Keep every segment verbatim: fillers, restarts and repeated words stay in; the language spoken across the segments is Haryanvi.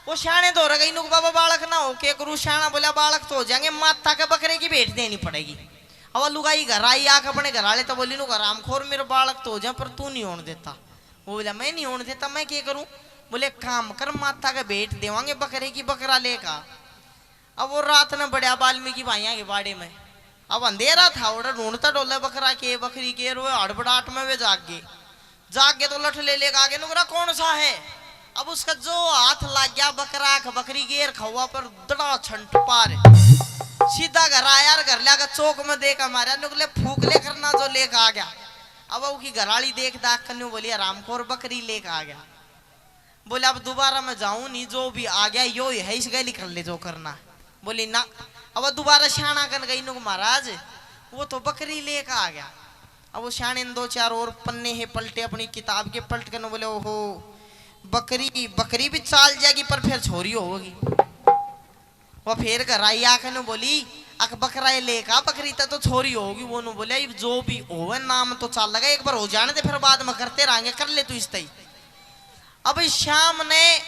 वो स्याणे धोरै गई, नुक बाबा बालक ना हो, के करूँ? स्याणा बोला, बालक तो हो जाएंगे, माता के बकरे की भेंट देनी पड़ेगी। अब वो लुगाई घर आई, आके अपने घर वाले तो बोली, नुक हरामखोर, मेरे बालक तो हो जाए, पर तू नहीं होने देता। वो बोला, मैं नहीं होने देता, मैं क्या करूँ? बोले, काम कर, माता के भेंट देवांगे बकरे की, बकरा लेकर आ। अब वो रात ने बड़ा वाल्मीकि भाइयां के बाड़े में, अब अंधेरा था, उड़ा ढूंढता डोले बकरा के, बकरी के, रोए हड़बड़ाहट में वे जाग गए। जाग गए तो लठ ले लेके आगे, नुकरा कौन सा है? अब उसका जो हाथ लग गया बकरा का, बकरी गेर खवा पर दड़ा छंट पार। सीधा घर आया और घर लाके चौक में देखा मारा, नुकले फूक ले करना जो लेके आ गया। अब उसकी घराली देख दाख कर न्यू बोली, हरामखोर बकरी लेके आ गया। बोले, अब दोबारा मैं जाऊं नहीं, जो भी आ गया यो ही है, इस गैली कर ले जो करना। बोली, ना। अब वो दोबारा स्याणा कन गई, नुक महाराज, वो तो बकरी लेके आ गया। अब वो स्याणे ने दो चार और पन्ने है पलटे अपनी किताब के, पलट कर बोले, ओहो, बकरी, बकरी भी चाल जाएगी पर फिर छोरी होगी। वो फिर घर आई आके नु बोली, अक बकरा ये लेके आ, बकरी ते तो छोरी होगी। वो नु बोले, "इब जो भी होवे, नाम तो चाल लगा, एक बार हो जाने दे, फिर बाद में करते रहेंगे, कर ले तू इस तई।" अब शाम ने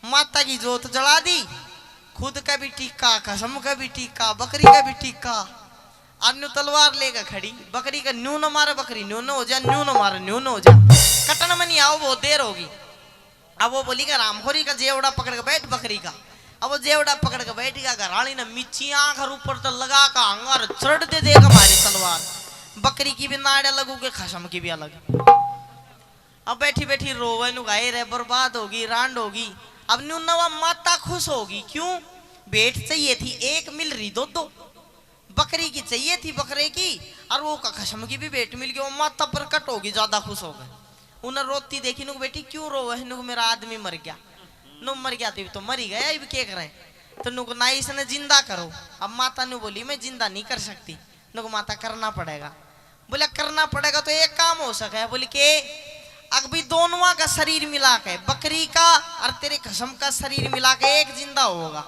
माता की जोत जला दी, खुद का भी टीका, खसम का भी टीका, बकरी का भी टीका, और न्यू तलवार लेकर खड़ी, बकरी का न्यू न मारे, बकरी न्यू न हो जा, न्यू न मारे, न्यू न हो जा, कटन में नहीं आओ, बहुत देर होगी। अब वो बोली कि हरामखोरी का जेवड़ा पकड़ के बैठ बकरी का। अब वो जेवड़ा पकड़ के बैठ गया, घर वाली ने मिच्ची आंख और ऊपर तो लगा का हंगार चढ़ दे देगा भारी तलवार। बकरी की भी नाड़े लगू के खसम की भी अलग। अब बैठी बैठी रोवे नु गाए रे, बर्बाद होगी, रांड होगी। अब न्यू नवा माता खुश होगी, क्यों? भेंट चाहिए थी एक, मिल रही दो दो। बकरी की चाहिए थी, बकरे की, और वो का खसम की भी भेंट मिल गई। वो माता प्रकट होगी, ज्यादा खुश हो गए। उन्हें रोती देखी, नुक बेटी क्यों रोवे है? नुक मेरा आदमी मर गया। नुक मर गया तो, तो मर ही गया, इब के करें? तो नुक ना इसने जिंदा करो। अब माता ने बोली, मैं जिंदा नहीं कर सकती। नुक माता करना पड़ेगा। बोले, करना पड़ेगा तो एक काम हो सके है। बोली के, अक भी दोनों का शरीर मिला के, बकरी का और तेरे खसम का शरीर मिला के एक जिंदा होगा।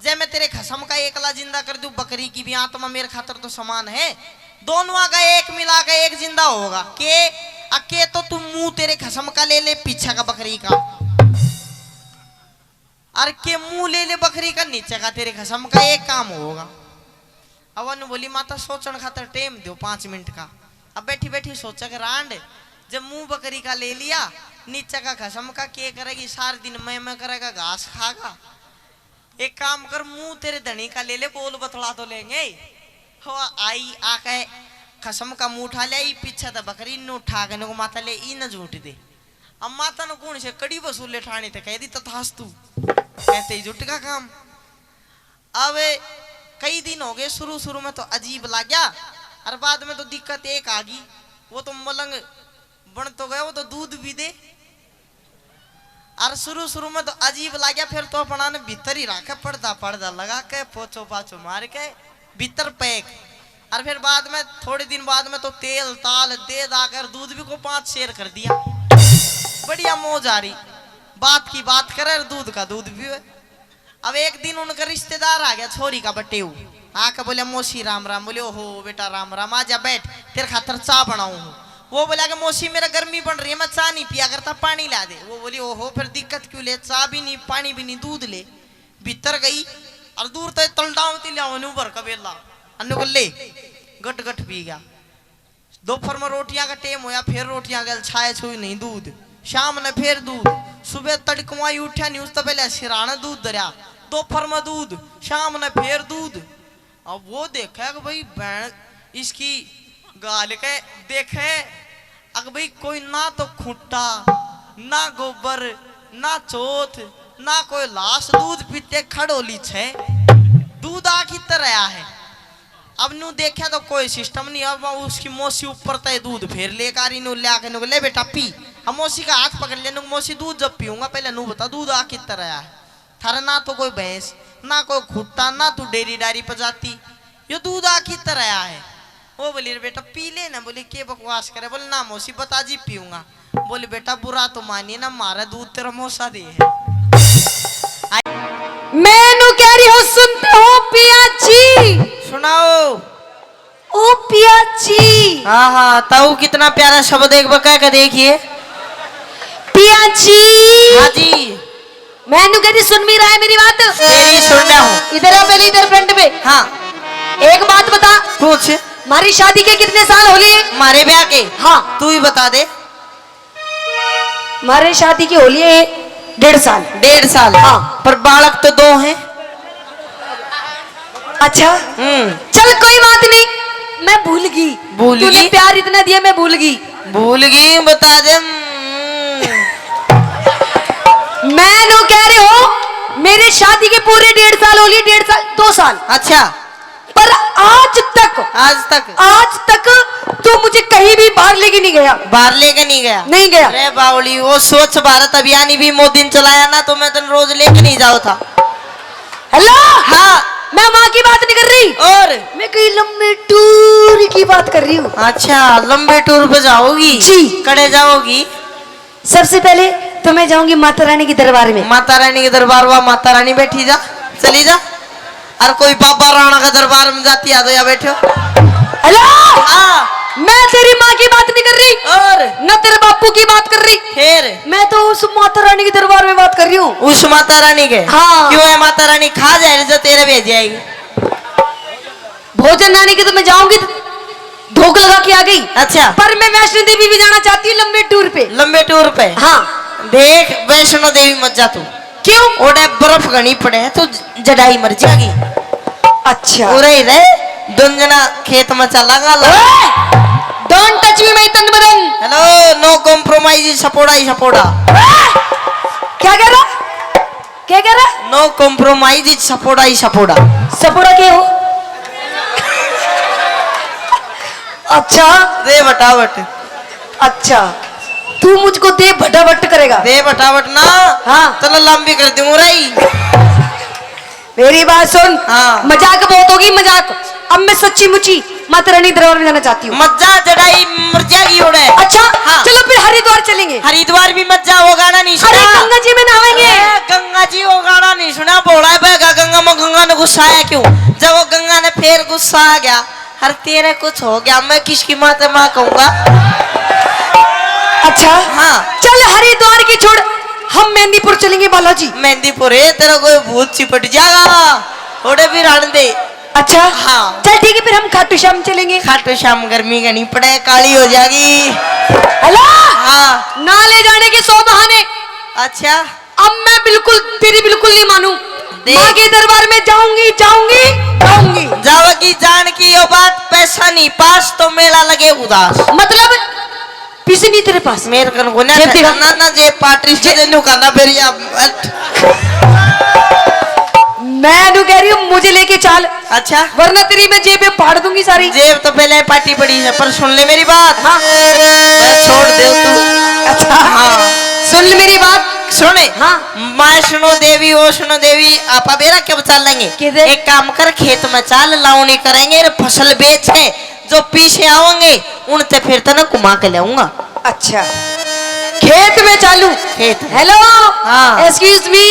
जै मैं तेरे खसम का एकला जिंदा कर दूं, बकरी की भी आत्मा मेरे खातर तो समान है, दोनों का एक मिला के एक जिंदा होगा। के? अके तो तू मुंह तेरे खसम का ले ले, पीछे का बकरी का, और के मुंह ले ले बकरी का, नीचे का, तेरे खसम का एक काम होगा। अब उन्होंने बोली, माता सोचण खातर टेम दो पांच मिनट का। अब बैठी बैठी सोचा के रांड, जब मुंह बकरी का ले लिया, नीचे का खसम का के करेगी, सारे दिन मैं मैं करेगा, घास खागा। एक काम कर, मुंह तेरे धनी का ले ले, बोल बतला तो लेंगे। हो आई आके खसम का मुंह उठा ले, ई पीछे तो बकरी ने उठा के नको माता ले, ई न झूठ दे। अब माता ने कौन से कड़ी वसूले ठाणे ते कह दी तथास्तु, कहते ही जुट का काम। अब कई दिन हो गए, शुरू शुरू में तो अजीब लाग्या, और बाद में तो दिक्कत एक आ गई, वो तो मलंग बन तो गया, वो तो दूध भी दे। और शुरू शुरू में तो अजीब लाग्या, फिर तो अपना ने भीतर ही रखे, पर्दा पर्दा लगा के, पोछो पाछो मार के भीतर पैक। और फिर बाद में, थोड़े दिन बाद में तो तेल ताल दे दाकर दूध भी को पांच शेर कर दिया। बढ़िया मौज आ रही, बात की बात करे और दूध का दूध पीवे। अब एक दिन उनका रिश्तेदार आ गया, छोरी का बटेऊ, आके बोले, मौसी राम राम। बोले, ओहो बेटा राम राम, आ जा बैठ, तेरे खातर चाय बनाऊं हूँ। वो बोला कि मौसी मेरा गर्मी बन रही है, मैं चाय नहीं पिया करता, पानी ला दे। वो बोली, ओहो फिर दिक्कत क्यों ले, चाय भी नहीं, पानी भी नहीं, दूध ले। भीतर गई और दूर तक तलडाव ती लिया, ऊपर का बेला, अन्नू कर ले, गट गट पी गया। दोपहर में रोटियां का टेम होया, फिर रोटियां गैल छाए छुई नहीं दूध, शाम ने फिर दूध, सुबह तड़कवाई उठा नहीं, उस तो पहले सिराने दूध धरया, दोपहर में दूध, शाम ने फिर दूध। अब वो देखा कि भाई बहन इसकी गाल के देखे, अक भाई कोई ना तो खूंटा, ना गोबर, ना चोथ, ना कोई लाश, दूध पीते खड़ोली छे, दूध आ कितर आया है। अब नू देखा तो कोई सिस्टम नहीं। अब उसकी मौसी ऊपर तय दूध फेर लेकर आ रही, नू ल्या के नू ले बेटा पी। अब मौसी का हाथ पकड़ लिया, नू मौसी दूध जब पीऊंगा, पहले नू बता दूध आ कितर आया है? थारे ना तो कोई भैंस, ना कोई खुट्टा, ना तू डेरी डारी पर जाती, यो दूध आ कितर आया है? वो बोली, रे बेटा पी ले ना। बोली, के बकवास करे? बोले, ना मौसी बता जी पीऊंगा। बोले, बेटा बुरा तो मानिए ना, मारा दूध तेरा मौसा दे है। मैं नू कह रही हूँ, सुनते हो पिया जी? सुनाओ। ओ पिया जी। हाँ हाँ, ताऊ कितना प्यारा शब्द, एक बार कह के देखिए। पिया जी। हाँ जी। मैं न्यू कह रही, सुन भी रहा है मेरी बात? तेरी सुन रहा हूँ। इधर आ पहले, इधर फ्रंट पे। हाँ। एक बात बता। पूछ। हमारी शादी के कितने साल हो लिए? हमारे ब्याह के? हाँ। तू ही बता दे। हमारे शादी के हो लिए डेढ़ साल। डेढ़ साल? हाँ। पर बालक तो दो हैं। अच्छा। हम्म। चल कोई बात नहीं, मैं भूल गई। भूल तूने गई? प्यार इतना दिया, मैं भूल गई। भूल गई, बता दे। हम्म। मैं न्यू कह रही हूँ, मेरे शादी के पूरे डेढ़ साल हो लिए, डेढ़ साल, दो साल। अच्छा। पर आज तक, आज तक? आज तक तू मुझे कहीं भी बाहर लेके नहीं गया। बाहर लेके नहीं गया? नहीं गया। अरे बावली, वो स्वच्छ भारत अभियान ही भी मोदी ने चलाया ना, तो मैं तन रोज लेके नहीं जाओ था। हेलो। हाँ। मैं माँ की बात नहीं कर रही। और? मैं कहीं लंबे टूर की बात कर रही हूँ। अच्छा, लंबे टूर पे जाओगी? जी। कड़े जाओगी? सबसे पहले तो मैं जाऊंगी माता रानी के दरबार में। माता रानी के दरबार, वहाँ माता रानी बैठी जा, चली जा। और कोई बाबा राणा का दरबार में जाती आ तो या बैठो। हेलो। हाँ। मैं तेरी माँ की बात नहीं कर रही। और? न तेरे बापू की बात कर रही। फिर? मैं तो उस माता रानी के दरबार में बात कर रही हूँ। उस माता रानी के? हाँ। क्यों है माता रानी खा जाए जो तेरे भेज आएगी? भोजन रानी के तो मैं जाऊंगी तो धोख लगा के आ गई। अच्छा। पर मैं वैष्णो देवी भी जाना चाहती हूँ लंबे टूर पे। लंबे टूर पे? हाँ। देख, वैष्णो देवी मत जा तू। क्यों? ओड़े बर्फ घणी पड़े है, तू जड़ाई मर जाएगी। अच्छा। उरे ही रहे, दोन जना खेत में चला गा ला। ओए! Don't touch me, my तन बदन। Hello, no compromise, सपोड़ा ही सपोड़ा। ओए! क्या कह रहा? क्या कह रहा? No compromise, सपोड़ा ही सपोड़ा। सपोड़ा के हो? अच्छा। दे बटावट। अच्छा, तू मुझको दे भटावट करेगा? दे बटावट ना। हाँ। चलो लंबी कर दूं रही। मेरी बात सुन। हाँ। मजाक बहुत होगी, मजाक। अब मैं सच्ची मुची माता रानी दरबार में जाना चाहती हूँ। मत जा, जड़ाई मर जाएगी ओड़े। अच्छा, हाँ। चलो फिर हरिद्वार चलेंगे। हरिद्वार भी मत जा, वो गाना नहीं सुना। अरे गंगा जी में नहाएंगे। अरे गंगा जी वो गाना नहीं सुना, भोला है बहका गंगा में, गंगा ने गुस्सा आया क्यों? जब वो गंगा ने फिर गुस्सा आ गया, हर तेरा कुछ हो गया, मैं किसकी माँ ते माँ कहूंगा? अच्छा। हाँ। चल हरिद्वार की छोड़, हम मेहंदीपुर चलेंगे बालाजी। मेहंदीपुर है, तेरा कोई भूत चिपट जाएगा, ओड़े भी रहने दे। अच्छा। हाँ। चल ठीक है, फिर हम खाटू श्याम चलेंगे। खाटू श्याम गर्मी घणी पड़े, काली हो जाएगी। हेलो। हाँ। ना ले जाने के सौ बहाने। अच्छा। अब मैं बिल्कुल, तेरी बिल्कुल नहीं मानूं। देख। माँ के दरबार में जाऊंगी, जाऊंगी, जाऊंगी। जाओगी जान की यो बात, पैसा नहीं पास तो मेला लगे उदास। मतलब? पैसे नहीं तेरे पास? मेरे कन को ना, ना, ना, जे पार्टी से जे नु करना फिर या, अट। मैं नु कह रही हूँ, मुझे लेके चाल। अच्छा। वरना तेरी मैं जेब में फाड़ दूंगी सारी। जेब तो पहले पाटी पड़ी है, पर सुन ले मेरी बात। हाँ। मैं छोड़ दे तू। अच्छा। हाँ। सुन ले मेरी बात। सुने। हाँ। वैष्णो देवी, वैष्णो देवी, आपा बेरा के बचा लेंगे। किधर? एक काम कर, खेत में चाल, लावणी करेंगे, फसल बेच के जो पीछे आओगे, उनते फिर तने घुमा के लाऊंगा। अच्छा, खेत में चालू। खेत में। हेलो। हाँ। Excuse me,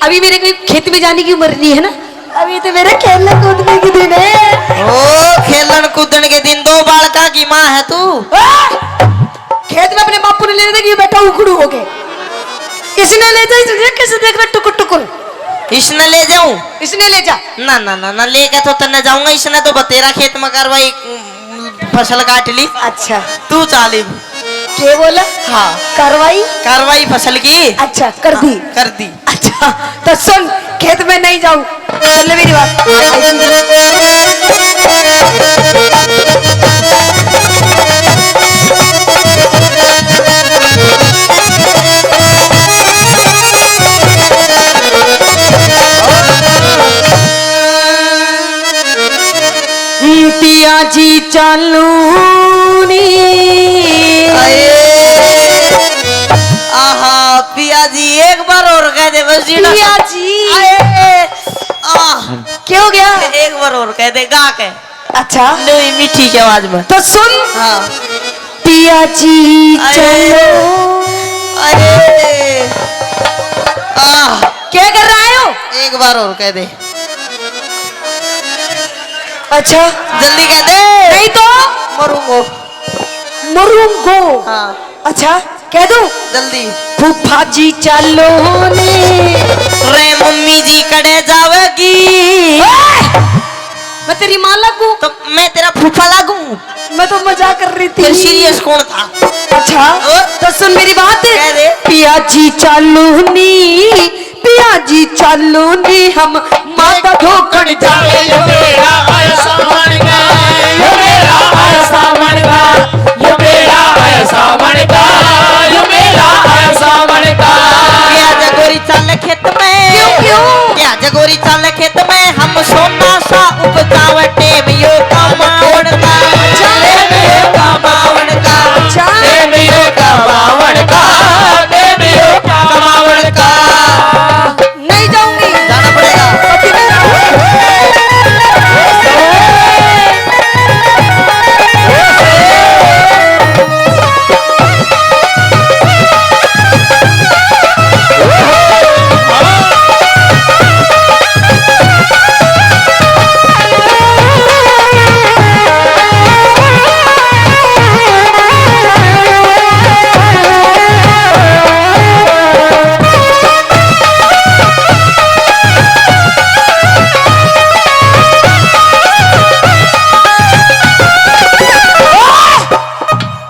अभी मेरे कोई खेत में जाने की उम्र नहीं है ना, अभी तो मेरे खेलने कूदने के दिन है। ओ, खेलन कूदन के दिन, दो बालका की माँ है तू। ओए! खेत में अपने बापू ने लेने देगी, बैठा उखड़ू होके। इसने ले जा, इसने कैसे देख रहा टुकुर टुकुर। इसने ले जाऊं? इसने ले जा। ना, ना, ना, ना, लेके तो तन्ने जाऊंगा, इसने तो बतेरा खेत में कार्रवाई, उम, फसल काट ली। अच्छा। तू चाल इब। के बोला? हाँ। कार्रवाई? कार्रवाई फसल की। अच्छा, कर दी। हाँ, कर दी। अच्छा, तो सुन, खेत में नहीं जाऊं। सुन ले मेरी बात। पिया जी चालू नी। आए। आहा, पिया जी एक बार और कह दे बस जी ना। पिया जी। आए। आह। क्या हो गया? एक बार और कह दे, गा के। अच्छा। नहीं, मीठी की आवाज में। तो सुन। हाँ। पिया जी आए। चलो। अरे। आह। क्या कर रहा है हो? एक बार और कह दे। अच्छा। जल्दी कह दे। नहीं तो? मरूंगो। मरूंगो। हाँ। अच्छा, कह दूं? जल्दी। फूफा जी चालो ने। फूफा लागू। मैं तो मजाक कर रही थी। फिर सीरियस कौन था? अच्छा, और? तो सुन मेरी बात। कह दे। पिया जी चालू नी, पिया जी चालू नी, हम माता ठोकण जावे। यो मेरा आया सावन का, यो मेरा आया सावन का, यो मेरा आया सावन का, यो मेरा आया सावन का। पिया जगोरी चाल खेत में। क्यों, क्यों? पिया जगोरी चाल खेत में, हम सोना सा उपजावे। टेम यो कमावण का, टेम यो कमावण का, टेम यो कमावण का, टेम यो कमावण का। नहीं जाऊंगी। जाना पड़ेगा।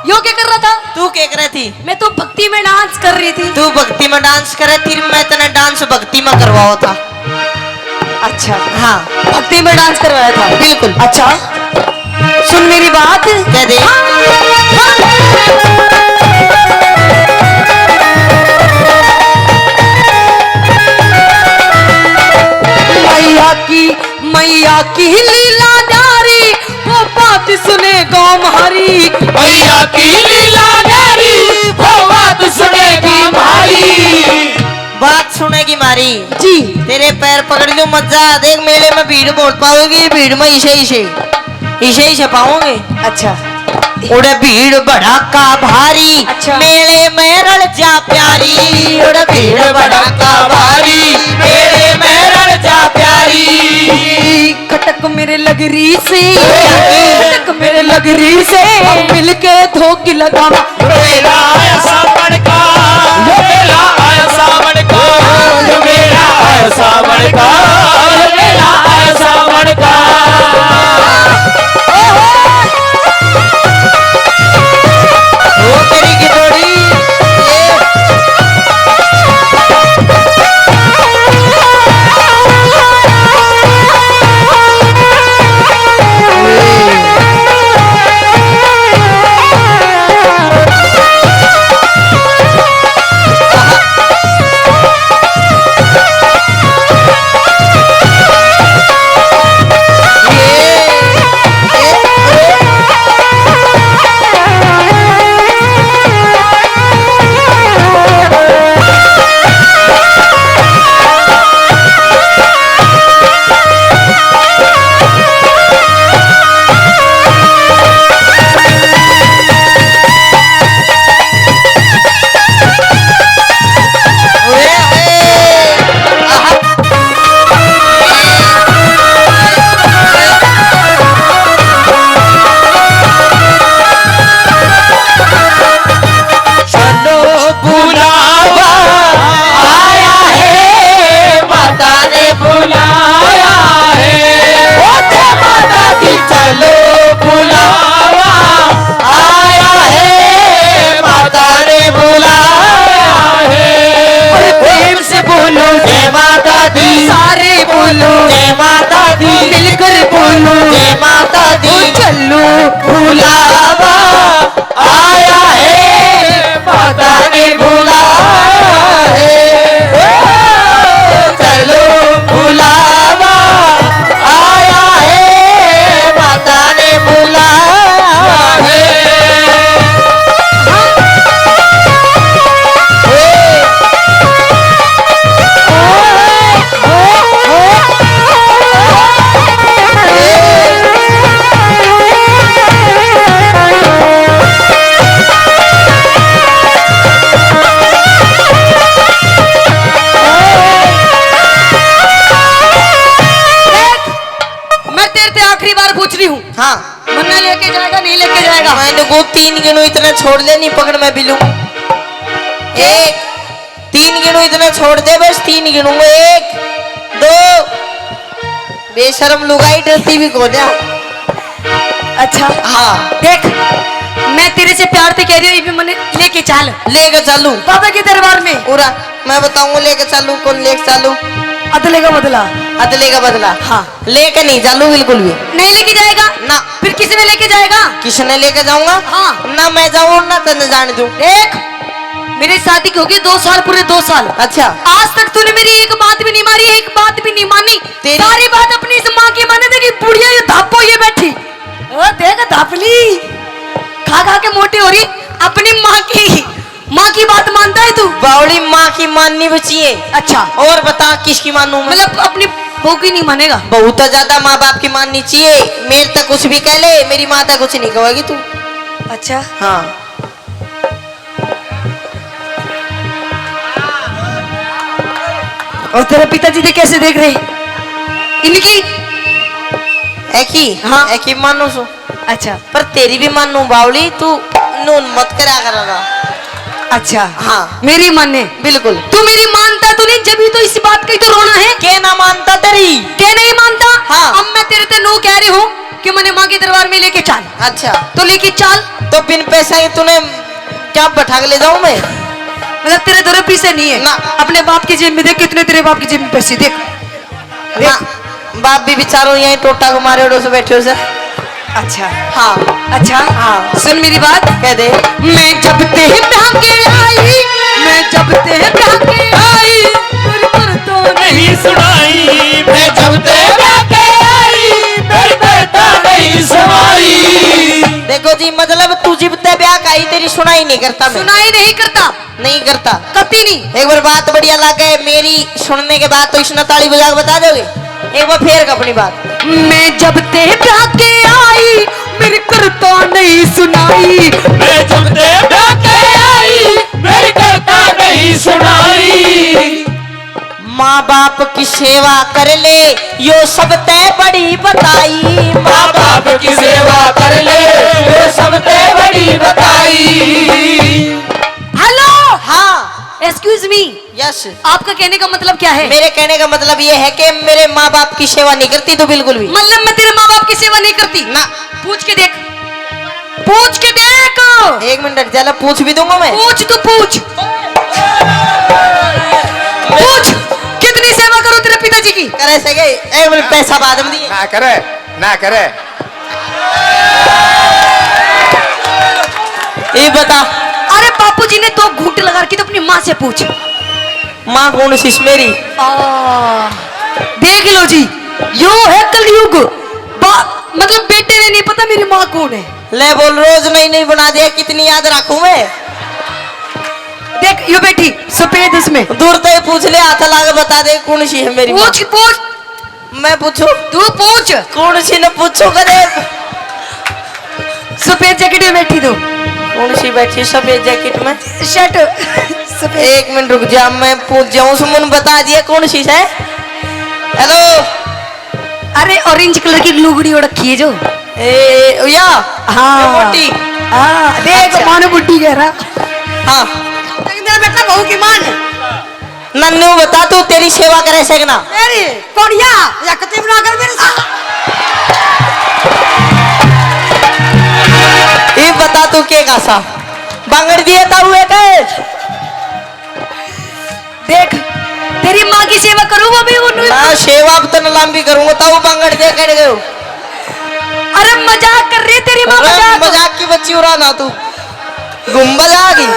यो क्या कर रहा था? तू क्या कर रही थी? मैं तो भक्ति में डांस कर रही थी। तू भक्ति में डांस कर रही थी, मैं तने डांस भक्ति में करवाओ था। अच्छा। हाँ। भक्ति में डांस करवाया था। बिल्कुल। अच्छा, सुन मेरी बात। कह दे। मैया की, मैया की लीला न्यारी, वो बात सुने गाँव म्हारी। मैया की लीला न्यारी, वो बात सुनेगी म्हारी। बात सुनेगी म्हारी। जी। तेरे पैर पकड़ लूं, मत जा। देख, मेले में भीड़ बहुत पावेगी, भीड़ में इसे, इसे, इसे, इसे पाओगे। अच्छा। उड़े भीड़ भड़ाका भारी, अच्छा। मेले में रल जा प्यारी। उड़े भीड़ भड़ाका भारी, मेले में रल जा प्यारी। खटक मेरे लगरी से, खटक मेरे लगरी से, मिलके धोकी लगावा। मेरा आया सावन का, मेरा आया सावन का, मेरा आया सावन का, मेरा आया सावन का। ओ तेरी की जोड़ी, ये। चलो बुलावा आया है, माता ने बुलाया है। ओ जय माता दी, चलो बुलावा आया है, माता ने बुलाया है। अरे प्रेम से बोलो जय माता दी, सारे बोलो जय माता दी, मिलकर बोलो जय माता दी। ओ चलो बुलावा आया है, माता ने बुलाया है। ओ, चलो बुलावा आया है, माता ने बुलाया है। देख, मैं तेरे से आखिरी बार पूछ रही हूँ। हाँ। मन्ना लेके जाएगा, नहीं लेके जाएगा? मैंने को तीन गिनू इतना छोड़ दे, नहीं पकड़ मैं बिलू। एक, तीन गिनू इतना छोड़ दे, बस तीन गिनूंगा। एक, दो, बेशरम लुगाई डरती भी को जा। अच्छा। हाँ। देख, मैं तेरे से प्यार से कह रही हूँ, ये भी मने लेके चल। लेके चलूं? बाबा के दरबार में। पूरा मैं बताऊंगा, लेके चलूं, कौन लेके चलूं? अदले का बदला। अदले का बदला। हाँ। लेके नहीं चलूं बिल्कुल भी। नहीं लेके जाएगा? ना। फिर किस में लेके जाएगा? किसने लेके जाऊंगा? हाँ। ना मैं जाऊं और ना तन्ने जाने दूं। देख, मेरी शादी की होगी दो साल, पूरे दो साल। अच्छा। आज तक तूने मेरी एक बात भी नहीं मानी, एक बात भी नहीं मानी। तेरी सारी बात अपनी इस माँ की माने। देखी बुढ़िया ये धापो ये बैठी। ओ देख धापली, खा खा के मोटी हो रही। अपनी माँ की, माँ की बात मानता है तू? बावली, माँ की माननी भी चाहिए। अच्छा। और बता किसकी मानूं मैं? मतलब अपनी बहू की नहीं मानेगा? बहू तो ज्यादा माँ बाप की माननी चाहिए। मेरे तक कुछ भी कह ले, मेरी माँ तक कुछ नहीं कहेगी तू। अच्छा। हाँ। और तेरे पिताजी ने कैसे देख रहे इनकी? एकी? हाँ। एकी मानू सु। अच्छा। पर तेरी भी मानू बावली, तू नून मत करा करा। अच्छा। हाँ। मेरी माने? बिल्कुल। तू मेरी मानता तू नहीं, जब ही तो इस बात का ही तो रोना है। के ना मानता तेरी? के नहीं मानता? हाँ। अब मैं तेरे ते नू कह रही हूँ कि मने माँ के दरबार में लेके चल। अच्छा। तो लेके चल। तो बिन पैसा ही तूने क्या बैठा के ले जाऊं मैं? मतलब तेरे धोरे पैसे नहीं है? ना। अपने बाप की जेब में देख, कितने तेरे बाप की जेब में पैसे, देख। ना, बाप भी बेचारो यहीं टोटा को मारे उड़ो से बैठे हो से। अच्छा। हाँ। अच्छा। हाँ। सुन मेरी बात। कह दे। मैं जब ते ब्याह के आई, मैं जब ते ब्याह के आई, तेरी पर तो नहीं सुनाई। मैं जब ते ब्याह के आई, तेरी पर तो नहीं सुनाई। देखो जी, मतलब तू जिब ते ब्याह का आई, तेरी सुनाई नहीं करता मैं। सुनाई नहीं करता। नहीं करता। कती नहीं। एक बार बात बढ़िया लागे मेरी सुनने के बाद, तो इसने ताली बजा के बता दोगे? एक बार फेर अपनी बात। मैं जब ते ब्याह के आई, मेरी करता नहीं सुनाई। मैं जब ते ब्याह के आई, मेरी करता नहीं सुनाई। माँ बाप की सेवा कर ले, यो सबते बड़ी बताई। माँ बाप की सेवा कर ले, यो सबते बड़ी बताई। हेलो। हाँ। Excuse me। Yes। आपका कहने का मतलब क्या है? मेरे कहने का मतलब ये है कि मेरे माँ बाप की सेवा नहीं करती तू बिल्कुल भी। मतलब मैं तेरे माँ बाप की सेवा नहीं करती? ना। पूछ के देख, पूछ के देख। एक मिनट, चलो पूछ भी दूंगा मैं। पूछ, तू पूछ। पूछ, कितनी सेवा करो तेरे पिताजी की? करे से गए, एक मिनट, पैसा बाद में दिए। ना करे, ना करे। ये बता। अरे बापू जी ने दो घूंट लगा रखी, तो अपनी माँ से पूछ। माँ कौन सी मेरी? आ, देख लो जी, यो है कलयुग। बा-, मतलब बेटे ने नहीं पता मेरी माँ कौन है। ले बोल, रोज नई नई बना दे, कितनी याद रखूं मैं। देख यो बैठी सफेद, उसमें दूर तो ही पूछ ले, हाथ ला के बता दे कौन सी है मेरी माँ। पूछ, पूछ। मैं पूछूं? तू पूछ। कौन सी ने पूछूं कदे? सफेद जैकेट में बैठी तू। कौन सी बैठी सफेद जैकेट में? शर्ट सफेद। एक मिनट रुक जा, मैं पूछ जाऊं। सुमन बता दिया कौन सी है? हेलो। अरे ऑरेंज कलर की लुगड़ी ओढ़ रखी है जो। ए, या? हाँ। ये मोटी? हाँ, देख अच्छा। मानो बुड्ढी कह रहा। हाँ। बेटा बहू की माँ ने। नन्नू बता तू तेरी सेवा करे से कि ना? मेरी कोड़िया या कती बना कर मेरे साथ। ये बता तू के कासा बांगड़ दिए ताऊ एक। देख, तेरी माँ की सेवा करूँ वो भी उन्होंने। ना, सेवा अब तन लंबी करूँगा, ताऊ बांगड़ दे कह गयो। अरे मजाक कर रही तेरी माँ, अरे मजाक। मजाक की बच्ची उड़ा ना तू। गुम्बद आ गई।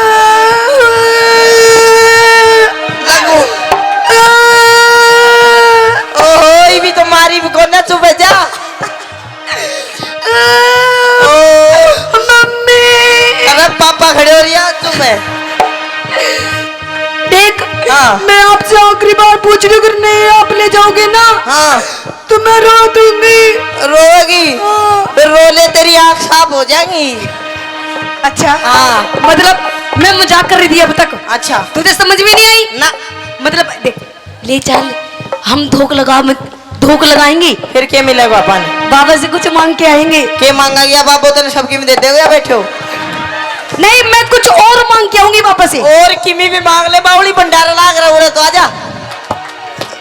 लगू। ओहो, ये भी तो मारी भी कोना, चुप है जा। ओ। मम्मी। अरे पापा खड़े हो रही है, चुप है। देख, हाँ। मैं आपसे आखिरी बार पूछ रही हूँ, अगर नहीं आप ले जाओगे ना, हाँ। तो मैं रो दूंगी। रोएगी? हाँ। फिर रो ले, तेरी आँख साफ हो जाएगी। अच्छा। हाँ। मतलब मैं मजाक कर रही थी अब तक। अच्छा। तुझे समझ में नहीं आई? ना। मतलब देख, ले चल, हम धोख लगा, धोख लगाएंगे। फिर क्या मिलेगा अपन? बाबा से कुछ मांग के आएंगे। के मांगा गया बाबा, तने सबकी में दे देगा, बैठो। नहीं, मैं कुछ और मांग के आऊंगी बाबा से। और किमी भी मांग ले, बावली भंडारा लाग रहा, उरे तो आजा।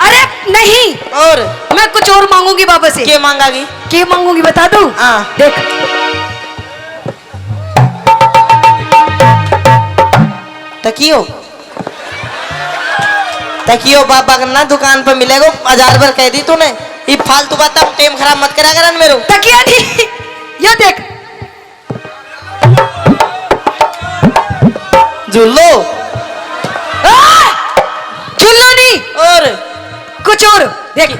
अरे नहीं। और? मैं कुछ और मांगूंगी बाबा से। के मांगागी? के मांगूंगी बता दूं? हाँ। देख। तकियो, तकियो बाबा का ना दुकान पर मिलेगो, हजार बार कह दी तूने। ये फालतू बात, टाइम खराब मत करा करन मेरो। तकिया नहीं, ये देख। झूलो। आ! झूलो नहीं। और? कुछ और। देख।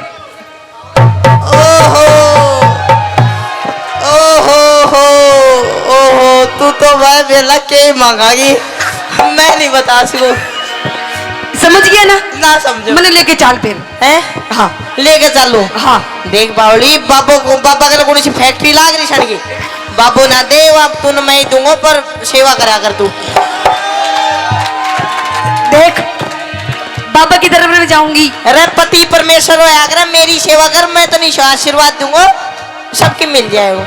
ओहो, ओहो हो, ओहो, तू तो भाई बेला के ही मांगागी, मैं नहीं बता सकूं। समझ गया ना? ना समझो। मैंने लेके चाल फिर। हैं? हाँ। लेके चालू। हाँ। देख बावली, बाबू को, बाबा के कौन सी फैक्ट्री लाग रही सड़की। बाबू ना दे, अब तू न मैं ही दूंगा, पर सेवा करा कर तू। देख, बाबा की तरफ मैं जाऊंगी। अरे पति परमेश्वर होया करे, मेरी सेवा कर, मैं तो नहीं आशीर्वाद दूंगा, सबके मिल जाएगा।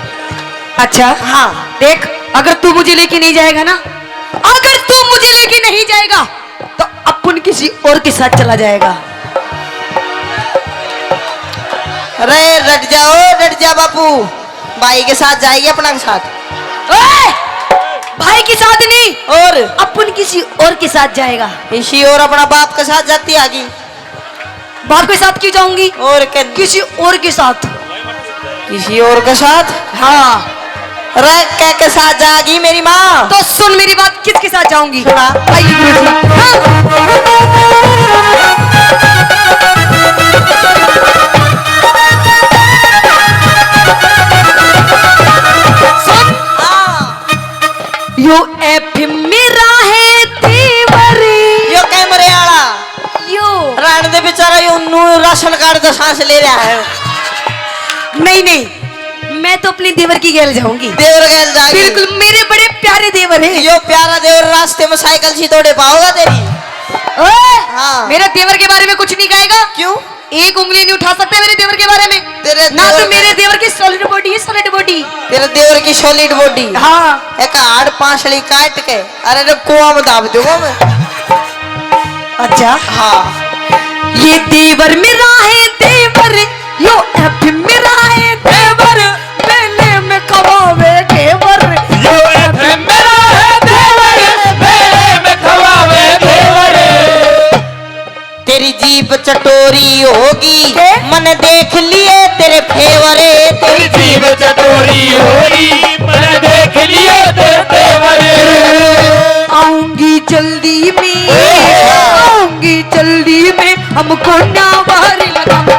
अच्छा। हाँ। देख, अगर तू मुझे लेके नहीं जाएगा ना, अगर तू मुझे लेके नहीं जाएगा, तो अपन किसी और के साथ चला जाएगा। अरे डट जाओ, डट जा बापू, भाई के साथ जाएगी, अपना के साथ। ओए! भाई के साथ नहीं, और? अपन किसी और के साथ जाएगा। इसी और अपना बाप के साथ जाती आगी। बाप के साथ क्यों जाऊंगी? और के? किसी और के साथ। किसी और के साथ? हाँ। अरे, के के साथ जाएगी मेरी माँ? तो सुन मेरी बात, किसके साथ जाऊंगी? सुना। आइए गुरु जी। हाँ। सुन। हाँ। यो एफ मेरा है देवर। यो कैमरे वाला। यो। राण दे बेचारा, यो नू राशन कार्ड का सांस ले रहा है। नहीं, नहीं, मैं तो अपने देवर की गैल जाऊंगी। देवर गैल जाएगी। बिल्कुल, मेरे बड़े प्यारे देवर हैं। यो प्यारा देवर रास्ते में साइकिल सी तोड़े पाओगा तेरी। ओए, हाँ। मेरे देवर के बारे में कुछ नहीं कहेगा। क्यों? एक उंगली नहीं उठा सकता मेरे देवर के बारे में। तेरे ना देवर तो मेरे देवर की सॉलिड बॉडी है, सॉलिड बॉडी। तेरे देवर की सॉलिड बॉडी। हाँ। एक हाड़ पांसली काट के, अरे, रे कुआं में दाब दूंगा मैं। अच्छा। हाँ। ये देवर मेरा है देवर, यो एफ मेरा है देवर, मेले में खवावे घेवर। यो एफ मेरा है देवर, मेले में खवावे घेवर। तेरी जीभ चटोरी होगी, के? मन देख लिए तेरे फेवर। तेरी जीभ चटोरी होगी, मन देख लिए तेरे फेवर। आऊंगी जल्दी में, ओए। आऊंगी जल्दी में, हमको ना बाहर लगा।